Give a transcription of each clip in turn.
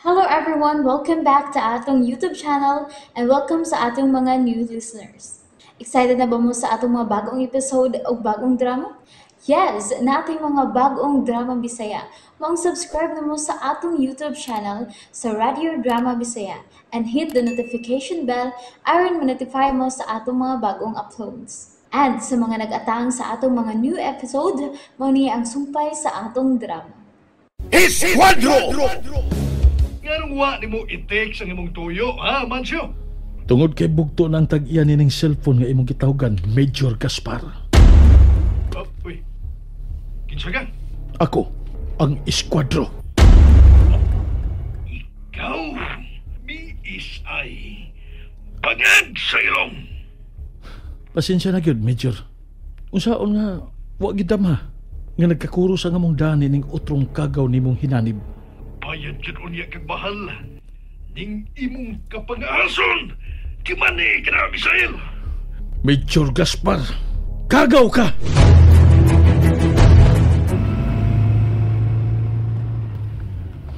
Hello everyone! Welcome back to atong YouTube channel and welcome sa atong mga new listeners. Excited na ba mo sa atong mga bagong episode o bagong drama? Yes! Nating mga bagong drama Bisaya. Maong subscribe na mo sa atong YouTube channel sa Radio Drama Bisaya and hit the notification bell aron ma-notify mo sa atong mga bagong uploads. And sa mga nag-atang sa atong mga new episode, mao ni ang sumpay sa atong drama. Esquadro! Nganong wa nimo i-text ang imong tuyo, ha, Mancio? Tungod kay bugto ng tag-iya nining cellphone nga imong gitawgan, Major Gaspar. Oh, uy. Kinsa ka? Ako, ang esquadro. Oh, ikaw, BSI. Bangag sa ilong! Pasensya na gyud, Major. Unsaon nga, wa gid dama nga nagkakuro sa ngamong dani ning utrong kagaw nimong hinanib. Bayad jud unya kag bahal ning imong kapangason. Di man ni kana, Misael. Major Gaspar, kagaw ka!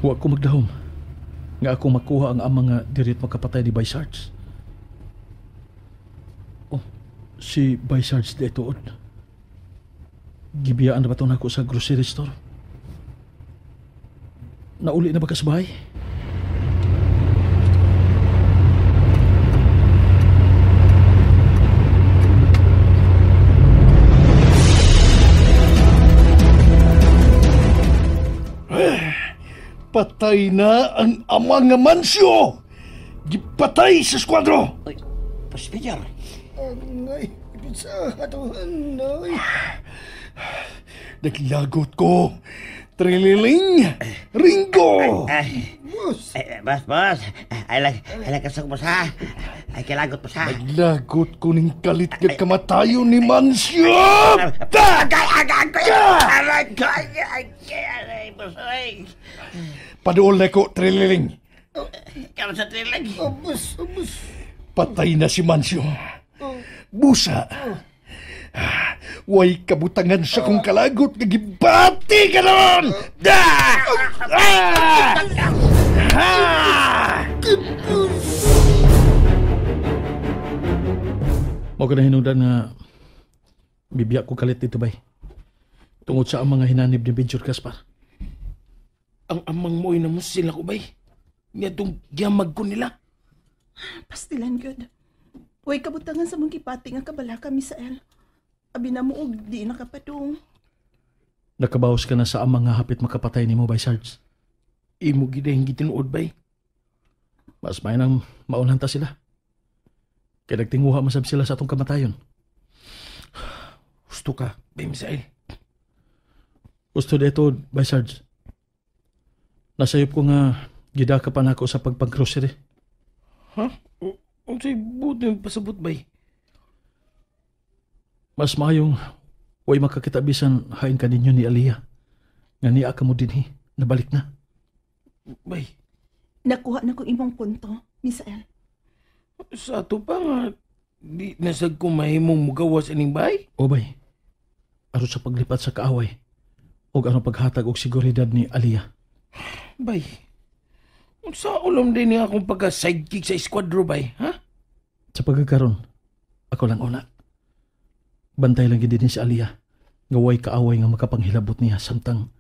Wa ko magdahom nga ako makuha ang amang nga dirit makapatay ni Bay Sarge. Oh, si Bay Sarge di tuod. Gibiyaan na ba ito nako sa grocery store? Nauli na ba ka sa bahay? Patay na ang ama nga Mancio! Gipatay sa eskuadro! Ay, Pastor! Angay, sa katuhan, ay. Naglagot ko! Trililing! Ringo! Ay, Boss! ay, boss, boss! Ay, lang, ay, lang kasok, boss, ha? Ay, kilagot, boss, ha? Naglagot ko ning kalit nga kamatayon ni Mancio! Agay, agay, agay! Aray, agay, agay, aray, boss, ay! Paduol na ko, Trililing. Karon sa Trililing. Oh, boss, oh, boss. Patay na si Mancio. Busa. Way kabutangan sa kong kalagot nga gibati ka naman! Ah! Ah! Mao ka na hinungdan nga bibiyak ko kalit dito, bay. Tungod sa ang mga hinanib ni Major Gaspar. Ang amang mo ay namusil ako, bay. Niya itong giyamag ko nila. Pastilan, good. Huwag kabutangan sa mong gipati nga kabalaka, Misael. Abi na mo og di nakapadung. Nakabawas ka na sa amang nga hapit makapatay nimo, Bay Sarge. Imo gid ang gitinuod, bay. Mas may nang maunhan ta sila. Kaya nagtinguha masab sila sa atong kamatayon. Gusto ka, Bay Misael? Gusto dito, Bay Sarge. Nasayop ko nga gidaka pa nako sa pagpag-grocery. Ha? Unsay buot yung pasabot, bay? Mas maayong way makakita bisan hain ka ninyo ni Aliyah. Nga niya ka mo dinhi, nabalik na. Bay. Nakuha na ko imong punto, Misael. Sa ato pa nga, di nasag ko mahimong mugawas ining bay? O bay, aron sa paglipat sa kaaway, og aron paghatag og seguridad ni Aliyah. Bay, unsa ulom din niya akong pagka-sidekick sa eskuadro, bay, ha? Sa pagkakaroon, ako lang una. Bantay lang gid din si Aliyah, nga way kaaway nga makapanghilabot niya samtang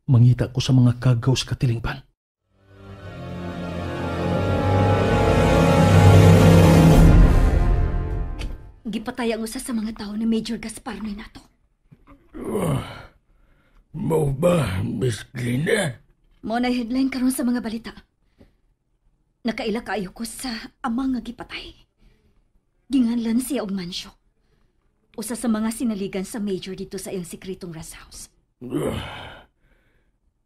mangita ko sa mga kagaw sa katilingban. Gipatay ang usa sa mga tao ni Major Gaspar ni nato. Mao ba, Miss Glinda? Mao na headline karon sa mga balita. Nakaila kaayo ko sa amang nga gipatay. Ginganlan siya og Mancio. Usa sa mga sinaligan sa Major dito sa iyang sekretong rest house.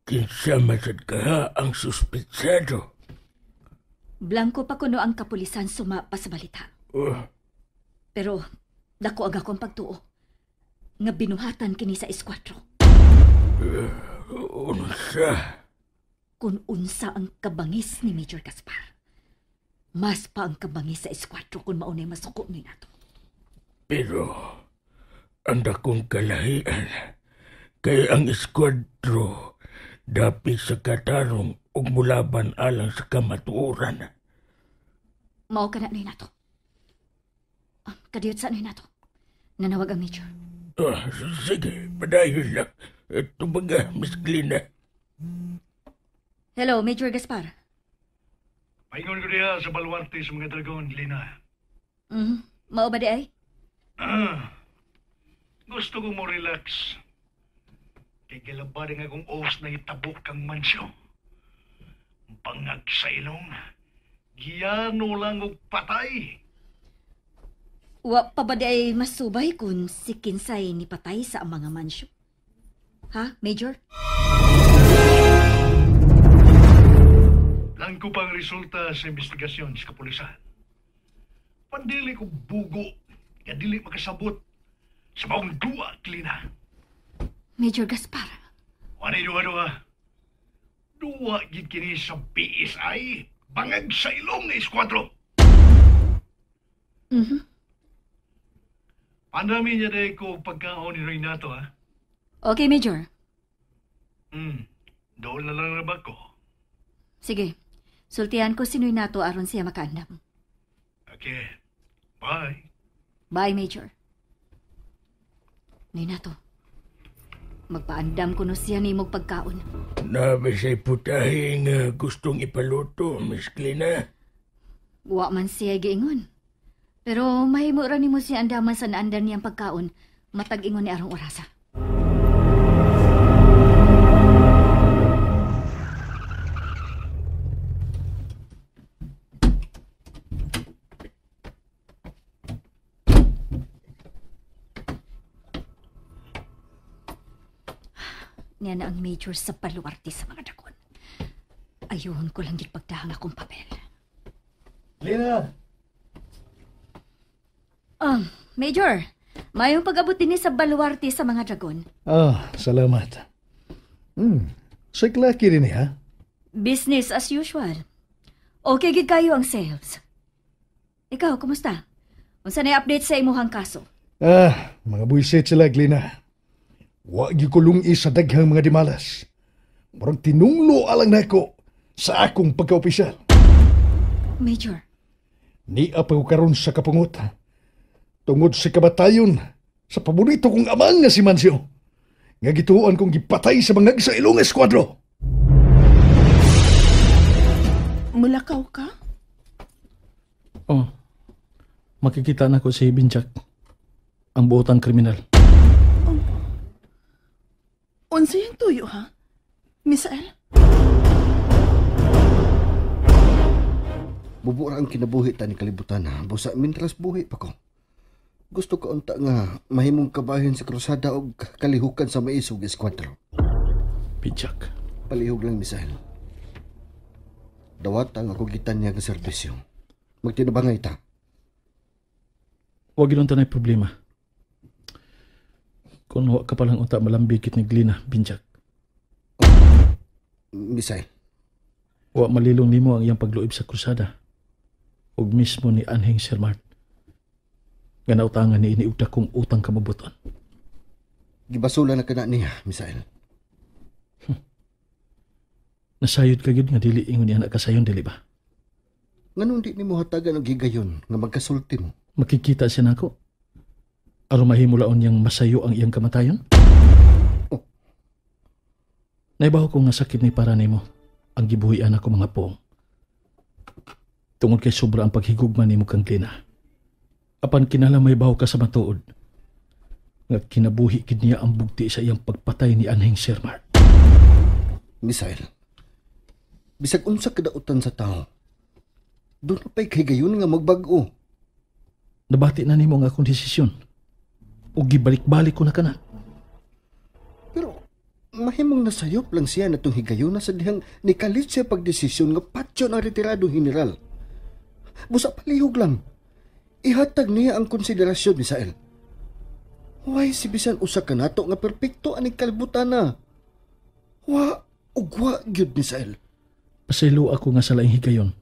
Kinsa man sad ka ang suspitsado? Blanco pa kuno ang kapulisan suma pa sa balita. Pero dako ang akong pagtuo nga binuhatan kini sa eskwatro. Unsa? Kung unsa ang kabangis ni Major Gaspar. Mas pa ang kabangis sa eskwatro kung maunay masuko ni nato. Pero ang dakong kalahian kay ang eskwatro dapit sa katarong Ug mulaban alang sa kamatuoran. Mao ka na, Noy Nato. Kadiyot sa Noy Nato. Nanawag ang Major. Sige, padayon lang. Tubaga, Miss Glina. Hello, Major Gaspar. Paingon ko diha sa baluarte sa mga dragon, Glina. Mao ba di ay? Gusto ko mo relax. Kay gilabari nga kong os na itabok kang mansyo. Bangag sa ilong. Giyano lang og patay. Wa pa ba di ay masubay kung si Kinsay ni patay sa mga mansyo? Ha, Major? Langko pang resulta sa investigasyon sa kapulisan. Pandili ko bugo, nga dili makasabot sa maong duwa, Klina. Major Gaspar. Wanay duha-duha. Duwa gid kini sa BSI, bangag sa ilong ni eskwatro. Pandami niya dahil ko pagkaon ni Reynato, ha? Okay, Major. Doon na lang na ba ko? Sige. Sultihan ko si Reynato aron siya makaandam. Okay. Bye. Bye, Major. Reynato, magpaandam ko no siya ni mong pagkaon. Nabi siya'y putahing gustong ipaluto, Miss Glina. Wa man siya giingon. Pero mahimo ra nimo siya andaman sa naandan niyang pagkaon, matag-ingon ni arong orasa. Niya na ang major sa baluarte sa mga dakon. Ayun ko lang gipagdahang akong papel. Lina! Major, mayong pag-abot din sa baluarte sa mga dragon. Salamat. Siklaki din ha? Business as usual. Okay gid kayo ang sales. Ikaw, kumusta? Unsa na update sa imuhang kaso? Mga buisit sila, Glina. Wa gyud ko lungi sa daghang mga dimalas. Murag tinunglo alang nako sa akong pagka-opisyal. Major. Nia pa ko karon sa kapungot. Tungod sa kabatayon sa paborito kong amang nga si Mancio. Nga gituoan kong gipatay sa mga sa ilong eskuadro. Mulakaw ka? Oh. Makikita na ko si Binjak. Ang buotang kriminal. Unsa yung tuyo, ha? Misael? Bubura ang kinabuhi ta ni kalibutan, ha? Busa, mintras buhi pa ko. Gusto ko unta nga mahimong kabahin sa krusada og kalihukan sa maisog eskwatro. Binjak. Palihog lang, Misael. Dawat ang ako gitan niya nga serbisyo. Magtinabangay ta. Huwag yun tanay problema. Kung huwag ka palang unta malambikit ni Glina, Binjak. Misael. Wa malilong nimo ang iyang pagluib sa krusada. Ug mismo ni Anhing Sir Mart. Nga nautangan ni iniugda kong utang kamabuton. Gibasula na kana niya, Misael. Nasayod ka gyud nga dili ingon niya nakasayon, dili ba? Nganong di nimo hatagan og higayon nga magkasulti mo? Makikita siya nako. Aron mahimulaon niyang masayo ang iyang kamatayon? Oh. Naibaw ko nga sakit ni para nimo ang gibuhian ako mga poong. Tungod kay sobra ang paghigugma nimo kang Glina. Apan kinahanglan may baw ka sa matuod nga kinabuhi gid niya ang bugti sa iyang pagpatay ni Anhing Sir Mark. Misael, bisag unsa kadautan sa tao, doon pa'y kahigayon nga magbag-o. Nabati na nimo ang akong desisyon. O gibalik-balik ko na kana. Pero mahimong nasayop lang siya na itong higayon na sa dihang nikalit siya pagdesisyon nga patyo ng retirado general. Busa palihog lang. Ihatag niya ang konsiderasyon, Misael. Why si bisan usa ka nato nga perpekto aning kalibutan na? Wa ugwa gyud, Misael. Pasaylo ako nga sa laing higayon.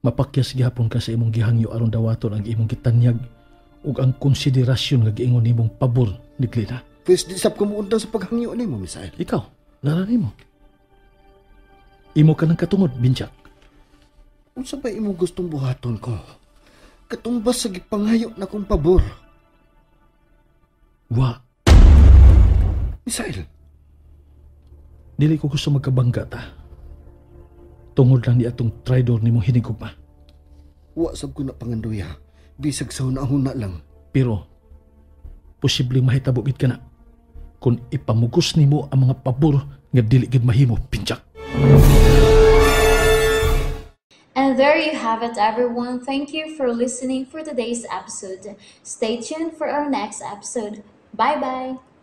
Mapakyas gihapon ka sa imong gihangyo aron dawaton ang imong gitanyag ug ang konsiderasyon nga giingon nimong pabor ni Glina. Pwes di sab kumuundang sa paghangyo nimo, Misael. Ikaw, nara nimo. Imo ka ng katungod, Binjak. Unsa ba imong gustong buhaton ko? Katumbas sa gipangayo na kong pabor. Wa. Misael. Dili ko gusto magkabangga ta. Tungod lang ni atong traidor nimo hinigugma. Wa sab ko na pangandoya. Bisag sa huna-huna lang. Pero, posibleng mahitabo gid ka na kung ipamugos nimo ang mga pabor nga dili gid mahimo, Binjak. And there you have it, everyone. Thank you for listening for today's episode. Stay tuned for our next episode. Bye bye.